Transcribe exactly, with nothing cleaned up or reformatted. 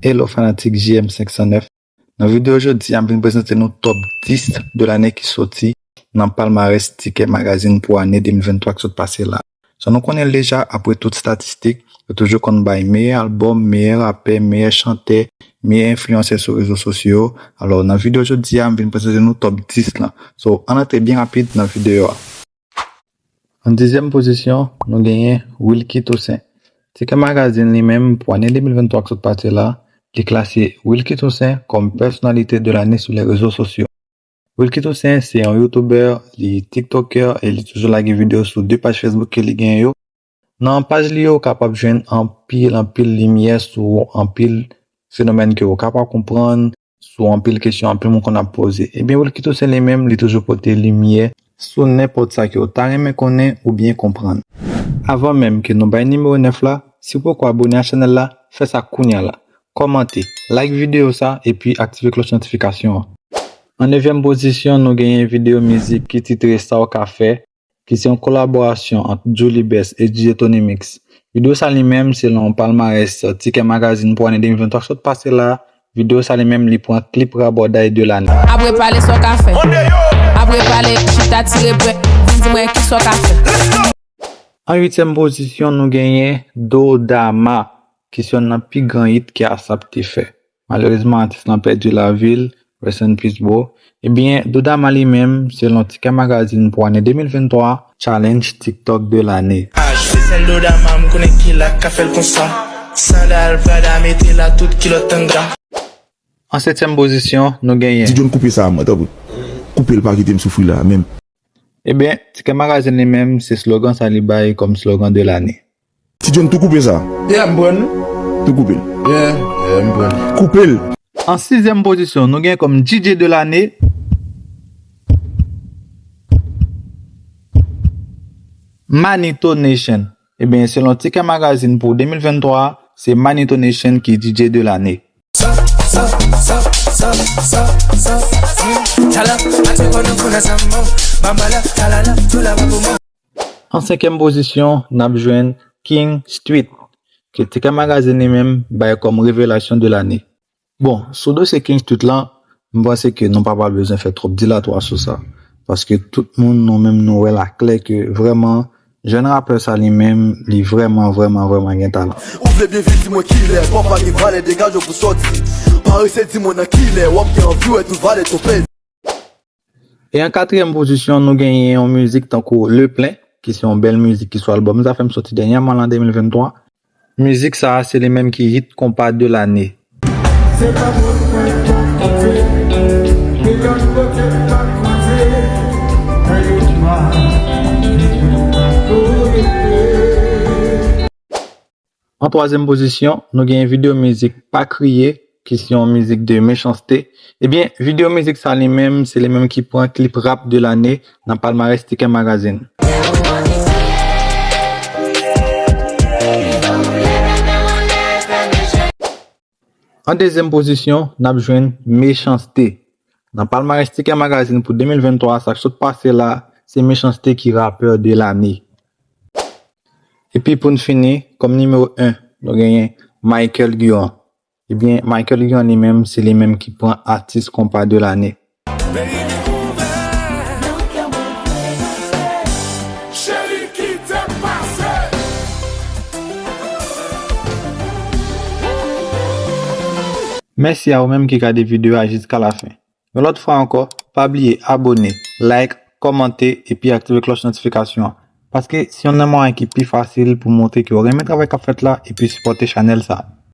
Hello fanatik J M senk san nèf. Nan videyo jodi a, m vin prezante nou top dis de lane ki soti nan palmarès Tikè Magazine pou ane de mil venntwa k sot pase la. Jan nou konnen l deja, apre tout statistik, yo toujou konn bay meyè albòm, meyè rapè, meyè chantè, meyè enfliyansè sou rezo sosyo yo. Alò, nan videyo jodi a, m vin prezante nou top dis lan. So, ann antre byen rapid nan videyo a. An dizyèm pozisyon, nou genyen Wilky Toussaint. Tikè Magazine li menm, pou ane de mil venntwa k sot pase la, li klase Wilky Toussaint kòm pèsonalite de lane sou le rezo sosyo. Wilky Toussaint se yon youtubè, li tiktokè e li toujou lage videyo sou de paj Facebook ke li genyen yo. Nan paj li yo, ou kapab jwenn anpil, anpil limyè sou anpil fenomèn ke ou ka pa konprann, sou anpil kesyon anpil moun konn ap poze. Ebyen, Wilky Toussaint li menm, li toujou pote limyè sou nenpòt sa ke ou ta renmen konnen oubyen konprann. Avan menm ke nou bay nimewo nèf la, si w poko abone a chanèl la, fè sa kounya la. Kòmante, like videyo sa, epi aktive klòch notifikasyon an. An nevyèm pozisyon, nou genyen videyo mizik ki titre Sa w ka fè, ki se yon kolaborasyon ant Julie Best e D J Tony Mix. Videyo sa li menm, selon palmarès Tikè Magazine pou ane de mil venntwa k sot pase la, videyo sa li menm, li pran klip rabòday de lane. Apre pale sa w ka fè. Apre pale, chita tire brèt, vin di mwen kisa w ka fè. An uityèm pozisyon, nou genyen Dodama, ki se yonn nan pi gran hit ke ASAP te fè. Malerezman, atis lan pèdi lavi l, rest in peace, bro. Ebyen, Dodama li menm, selon Tikè Magazine pou ane de mil venntwa, challenge TikTok de lane. Se sèl Dodama, m konnen ki la ka fè l konsa. Sandal Prada, mete la tout kilòt tandra. An setyèm pozisyon, nou genyen. Ti John, koupe sa, mwen, tanpri. Koupe l, pa kite m soufri la, menm. Ebyen, Tikè Magazine li menm, se slogan sa li bay kòm slogan de lane. Ti John, tou koupe sa. Yeah, m pran. Tou koupe l. Yeah, yeah, m pran. Koupe l. An sizyèm pozisyon, nou gen kòm D J de lane, Manito Nation. Ebyen, selon Tikè Magazine pou de mil venntwa, se Manito Nation ki D J de lane. An senkyèm pozisyon, n ap jwenn King Street, ke Tikè Magazine li menm bay kòm revelasyon de lane. Bon, sou dosye King Street lan, m panse ke nou pa pral bezwen fè twòp dilatwa sou sa. Paske tout moun, nou menm, nou wè l aklè ke vrèman, jèn rapè sa li menm, li vrèman, vrèman, vrèman gen talan. Ou vle byen vin di mwen kilè, pòv pa gen valè, degaje w pou sòti. Parese di mwen nan kilè, w ap gen anvi wè tout valè t ou pèdi. E an katriyèm pozisyon, nou genyen yon mizik tankou Le Plein, ki se yon bèl mizik ki sou albòm Zafèm soti dènyèman lan de mil venntwa. Mizik sa a, se li menm ki hit konpa de lane. Se pa bòt mwen k ap monte, e gad kote m ap monte, mwen yo twa, An twazyèm pozisyon, nou genyen videyo mizik Pa Kriye, ki se yon mizik de Mechans-T. Ebyen, videyo mizik sa li menm, se li menm ki pran klip rap de lane nan palmarès Tikè Magazine. An dezyèm pozisyon, n ap jwenn Mechans-T. Nan palmarès Tikè Magazine pou de mil venntwa, sa k sot pase la, se Mechans-T ki rapè de lane. Epi pou n fini, kòm nimewo en, nou genyen Michael Guillaume. Ebyen, Michael Guillaume li menm, se li menm ki pran atis konpa de lane. Mèsi a ou menm ki gade videyo a jiska lafen. Yon lòt fwa ankò, pa bliye abone, like, kòmante epi aktive klòch notifikasyon an. Paske se youn nan mwayen ki pi fasil pou montre ke w renmen travay k ap fèt la epi sipòte chanèl sa.